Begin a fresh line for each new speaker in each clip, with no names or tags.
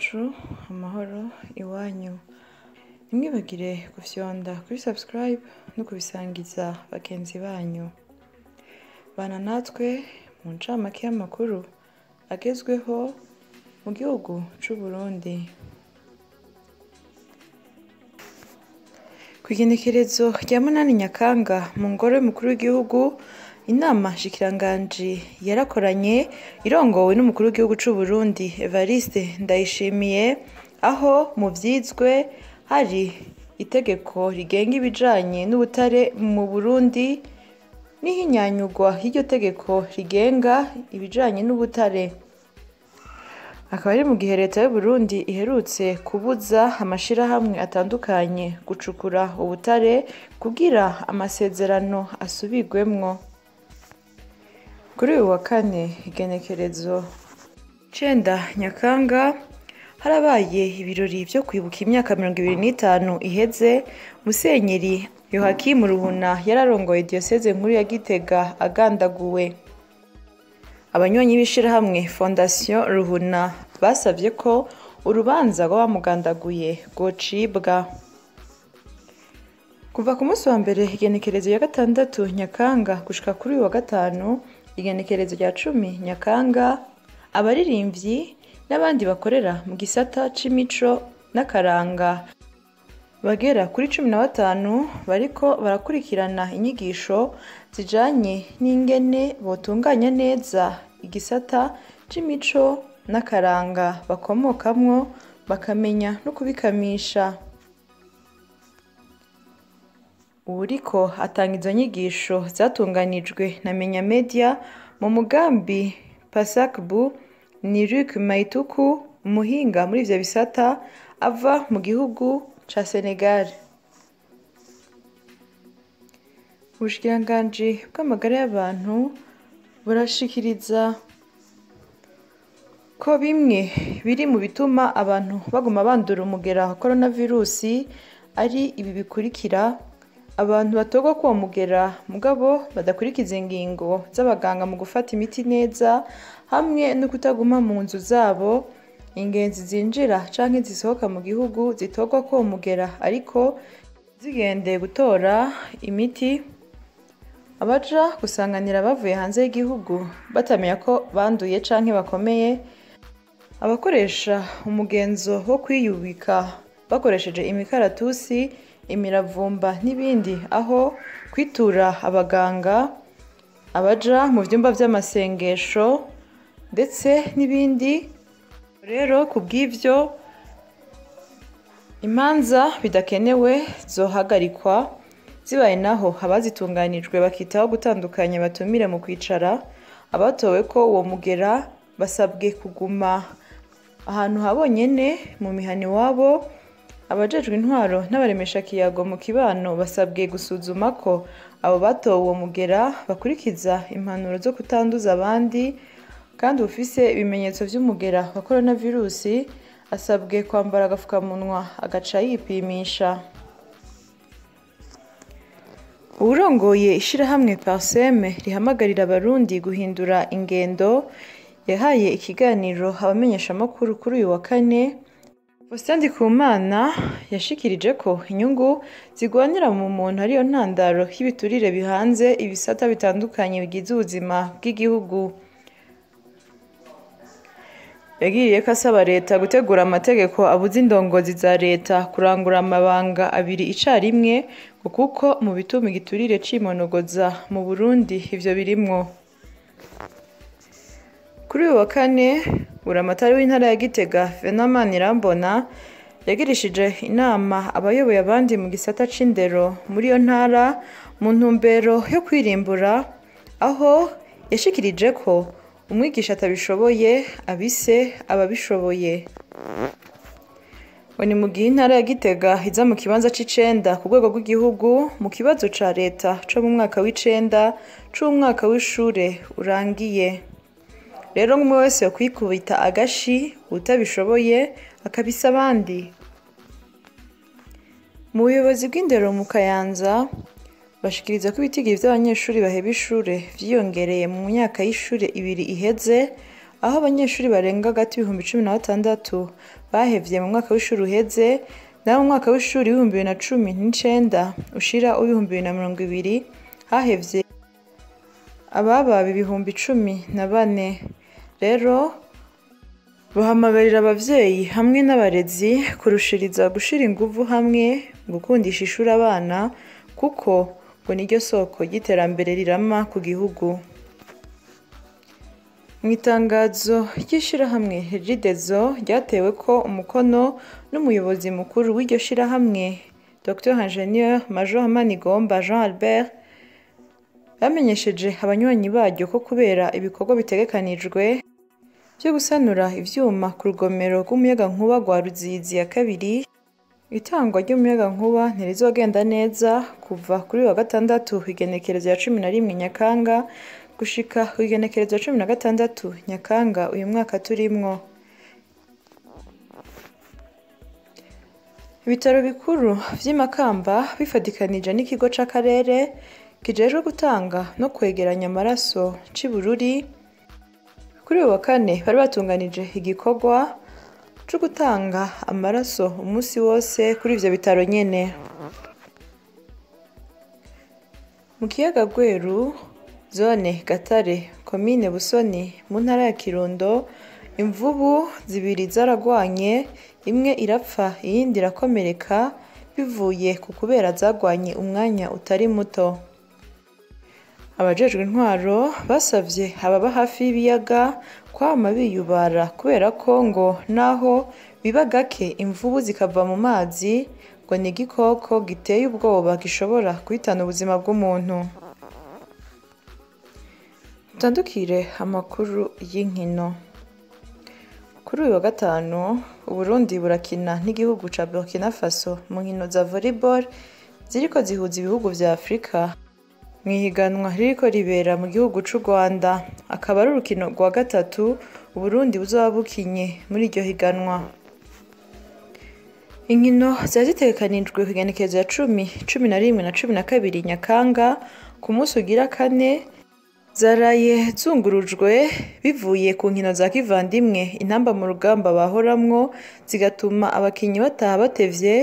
Iwacu, amahoro iwanyu. Ntimwibagire gufyonda kuri subscribe no kubisangiza bagenzi banyu. Bana natwe mu ncamake y'amakuru agezweho mu gihugu c'u Burundi. Kw'igenekerezo rya 8 Nyakanga mu ngoro y'umukuru w'igihugu, inama nshikiranganji yarakoranye irongowe n'umukuru w'igihugu c'u Burundi Evariste Ndayishimiye, aho mu vyizwe hari itegeko rigenga ibijanye n'ubutare mu Burundi n'ihinyanyurwa y'iryo tegeko rigenga ibijanye n'ubutare. Akaba ari mu gihe leta y'u Burundi iherutse kubuza amashirahamwe atandukanye gucukura ubutare kugira amasezerano asubirwemwo. Kuri uyu wa kane igenekerezo 9 Nyakanga harabaye ibirori vyo kwibuka imyaka 25 iheze Musenyeri Yohakimu Ruhuna yararongoye diyoseze nkuru ya Gitega agandaguwe. Abanywanyi b'ishirahamwe Fondation Ruhuna basavye ko urubanza rw'abamugandaguye rwocibwa. Kuva ku munsi wa mbere igenekerezo ya 6 Nyakanga gushika kuri uyu wa gatanu igenekerezo rya 10 Nyakanga, abaririmvyi n'abandi bakorera mu gisata c'imico n'akaranga bagera kuri 15 bariko barakurikirana inyigisho zijanye n'ingene botunganya neza igisata c'imico n'akaranga bakomokamwo, bakamenya no kubikamisha. Uwuriko atanga izo nyigisho zatunganijwe na Menya Media mu mugambi Pasakbu ni Luc Maituku, umuhinga muri ivyo bisata ava mu gihugu ca Senegal. Ubushikiranganji bw'amagara y'abantu burashikiriza ko bimwe biri mu bituma abantu baguma bandura umugera wa coronavirusi ari ibi bikurikira: abantu batorwa ko uwo mugera mugabo badakurikiza ingingo z'abaganga mu gufata imiti neza, hamwe no kutaguma mu nzu zabo, ingenzi zinjira canke zisohoka mu gihugu zitorwa ko uwo mugera ariko zigendeye gutora imiti, abaja gusanganira bavuye hanze y'igihugu batamenya ko banduye canke bakomeye, abakoresha umugenzo wo kwiyubika bakoresheje imikaratusi, imiravumba n'ibindi aho kwitura abaganga, abaja mu vyumba vy'amasengesho ndetse n'ibindi. Rero kubw'ivyo imanza bidakenewe zohagarikwa, zibaye naho abazitunganijwe bakitaho gutandukanya batumire mu kwicara. Abatowe ko uwo mugera basabwe kuguma ahantu habonyene mu mihana iwabo. Abajejwe intwaro n'abaremesha kiyago mu kibano basabwe gusuzuma ko abo batowe uwo mugera bakurikiza impanuro zo kutanduza abandi, kandi ufise ibimenyetso vy'umugera wa coronavirusi asabwe kwambara agafukamunwa agaca yipimisha. Uwurongoye ishirahamwe Parseme rihamagarira abarundi guhindura ingendo yahaye ikiganiro abamenyeshamakuru kuri uyu wa kane. Faustin Ndikumana yashikirije ko inyungu zigwanira mu muntu ariyo ntandaro y'ibiturire bihanze ibisata bitandukanye bigize ubuzima bw'igihugu. Yagiriye ko asaba leta gutegura amategeko abuza indongozi za leta kurangura amabanga abiri icarimwe, ngo kuko mu bituma igiturire cimonogoza mu Burundi ivyo birimwo. Kuri uyu wa kane, Buramatari w'intara ya Gitega Venant Manirambona yagirishije inama abayoboye abandi mu gisata c'indero muri iyo ntara mu ntumbero yo kwirimbura, aho yashikirije ko umwigisha atabishoboye abise ababishoboye. Ngo ni mu gihe intara ya Gitega iza mu kibanza c'icenda ku rwego rw'igihugu mu kibazo ca leta co mu mwaka w'icenda c'umwaka w'ishure urangiye. Rero umwe wese yokwikubita agashi, uwutabishoboye akabisa abandi. Mu buyobozi bw'indero mu Kayanza bashikiriza ko ibitigiri vy'abanyeshuri baheba ishure vyiyongereye mu myaka y'ishure ibiri iheze, aho abanyeshuri barenga hagati 16,000 bahevye mu mwaka w'ishuri uheze, naho mu mwaka w'ishuri w'2019 ushira uw'2020 hahevye abababa 14,000. Rero bahamagarira abavyeyi hamwe n'abarezi kurushiriza gushira inguvu hamwe mu gukundisha ishuri abana, kuko ngo niryo soko ry'iterambere rirama ku gihugu. Mu itangazo ry'ishirahamwe Regideso ryatewe ko umukono n'umuyobozi mukuru w'iryo shirahamwe Dr Ingenieur Major Manigomba Jean Albert, bamenyesheje abanywanyi baryo ko kubera ibikorwa bitegekanijwe vyo gusanura ivyuma ku rugomero rw'umuyagankuba rwa Ruzizi ya kabiri, itangwa ry'umuyagankuba ntirizogenda neza kuva kuri wa gatandatu igenekerezo ya 11 Nyakanga gushika kw'igenekerezo ya 16 Nyakanga uyu mwaka turimwo. Ibitaro bikuru vy'i Makamba bifadikanije n'ikigo c'akarere kijejwe gutanga no kwegeranya amaraso c'i Bururi, kuri uyu wa kane bari batunganije igikorwa co gutanga amaraso umunsi wose kuri ivyo bitaro nyene. Mu kiyaga Gweru, zone Gatare, komine Busoni, mu ntara ya Kirundo, imvubu zibiri zaragwanye, imwe irapfa iyindi irakomereka bivuye ku kubera zagwanye umwanya utari muto. Abajejwe intwaro basavye ababa hafi y'ibiyaga kwama biyubara, kubera ko ngo naho biba gake imvubu zikava mu mazi, ngo ni igikoko giteye ubwoba gishobora guhitana ubuzima bw'umuntu. Dutandukire amakuru y'inkino. Kuri uyu wa gatanu Uburundi burakina n'igihugu ca Burkina Faso mu nkino za volleyball ziriko zihuza ibihugu vya Afrika mw'ihiganwa ririko ribera mu gihugu c'u Rwanda. Akaba ari urukino rwa gatatu Uburundi buzoba bukinye muri iryo higanwa. Inkino zari zitegekanijwe kw'igenekerezo ya 10, 11 na 12 Nyakanga ku munsi ugira kane, zaraye zungurujwe bivuye ku nkino za kivandimwe intamba mu rugamba bahoramwo, zigatuma abakinyi bataha batevye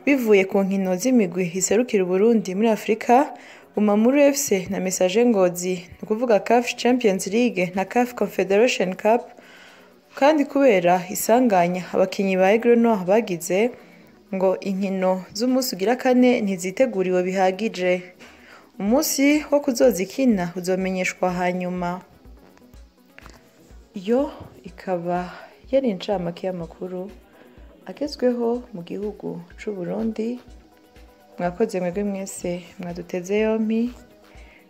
bivuye ku nkino z'imigwi iserukira Uburundi muri Afrika, Bumamuru FC na Messager Ngozi, ni ukuvuga CAF Champions League na CAF Confederation Cup. Kandi kubera isanganya abakinyi ba Aigle Noir bagize, ngo inkino z'umunsi ugira kane ntiziteguriwe bihagije. Umunsi wo kuzozikina uzomenyeshwa hanyuma. Iyo ikaba yari incamake y'amakuru agezweho mu gihugu c'u Burundi. Mwakoze mwebwe mwese mwaduteze yompi,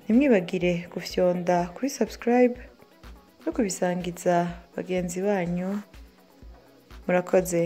ntimwibagire gufyonda kuri subscribe no kubisangiza bagenzi banyu. Murakoze.